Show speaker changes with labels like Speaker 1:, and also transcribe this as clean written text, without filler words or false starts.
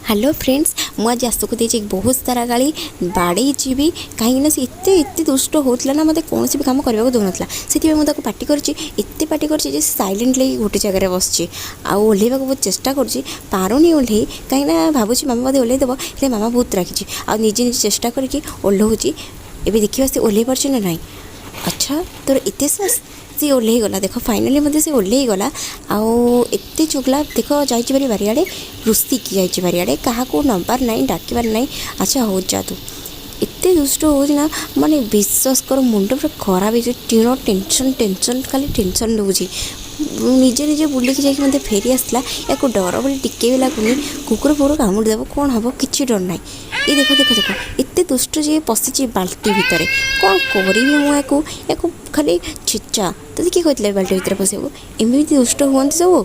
Speaker 1: Hello friends, ମୁଁ ଆଜି ଆସୁକୁ ଦେଇଛି ବହୁତ ସାରା ଗାଳି, ବାଡ଼େଇଛି ବି, କାହିଁକିନା ସେ ଏତେ ଏତେ ଦୁଷ୍ଟ ହେଉଥିଲା ନା ମୋତେ କୌଣସି ବି କାମ କରିବାକୁ ଦେଉନଥିଲା। ସେଥିପାଇଁ ମୁଁ ତାକୁ ପାଟି କରିଛି, ଏତେ ପାଟି କରିଛି ଯେ ସାଇଲେଣ୍ଟଲି ଗୋଟେ ଜାଗାରେ ବସିଛି ଆଉ ଓହ୍ଲେଇବାକୁ ବହୁତ ଚେଷ୍ଟା କରୁଛି, ପାରୁନି ଓହ୍ଲେଇ, କାହିଁକିନା ଭାବୁଛି ମାମା ବୋଧେ ଓହ୍ଲେଇ ଦେବ। ହେଲେ ମାମା ବହୁତ ରାଗିଛି ଆଉ ନିଜେ ନିଜେ ଚେଷ୍ଟା କରିକି ଓହ୍ଲଉଛି। ଏବେ ଦେଖିବା ସେ ଓହ୍ଲେଇ ପାରୁଛି ନା ନାହିଁ। ଆଚ୍ଛା, ତୋର ଏତେ ସାହସ! ସେ ଓହ୍ଲେଇ ଗଲା। ଦେଖ, ଫାଇନାଲି ମଧ୍ୟ ସେ ଓହ୍ଲେଇ ଗଲା। ଆଉ ଏତେ ଚୁଗଲା ଦେଖ, ଯାଇଛି ଭାରି ବାରିଆଡ଼େ, ରୁଷିକି ଯାଇଛି ବାରିଆଡ଼େ। କାହାକୁ ନେବାର ନାହିଁ, ଡାକିବାର ନାହିଁ। ଆଚ୍ଛା ହଉ, ଯା ତୁ। ଏତେ ଦୁଷ୍ଟ ହେଉଛି ନା, ମାନେ ବିଶ୍ୱାସ କର, ମୁଣ୍ଡ ପୁରା ଖରାପ ହେଇଯିବ। ଟିଣ ଟେନସନ୍ ଟେନସନ୍, ଖାଲି ଟେନସନ୍ ଦେଉଛି। ନିଜେ ନିଜେ ବୁଲିକି ଯାଇକି ମୋତେ ଫେରି ଆସିଲା। ୟାକୁ ଡର ବୋଲି ଟିକେ ବି ଲାଗୁନି। କୁକୁର ଫୁକୁର କାମୁଡ଼ି ଦେବ, କ'ଣ ହେବ, କିଛି ଡର ନାହିଁ। ଏ ଦେଖ ଦେଖ ଦେଖ, ଏତେ ଦୁଷ୍ଟ ଯେ ପଶିଛି ବାଲ୍ଟି ଭିତରେ। କ'ଣ କରିବି ମୁଁ ୟାକୁ? ୟାକୁ ଖାଲି ଛେଚା। ତୋତେ କିଏ କହିଥିଲା ବାଲ୍ଟି ଭିତରେ ପଶିବାକୁ? ଏମିତି ଦୁଷ୍ଟ ହୁଅନ୍ତି ସବୁ।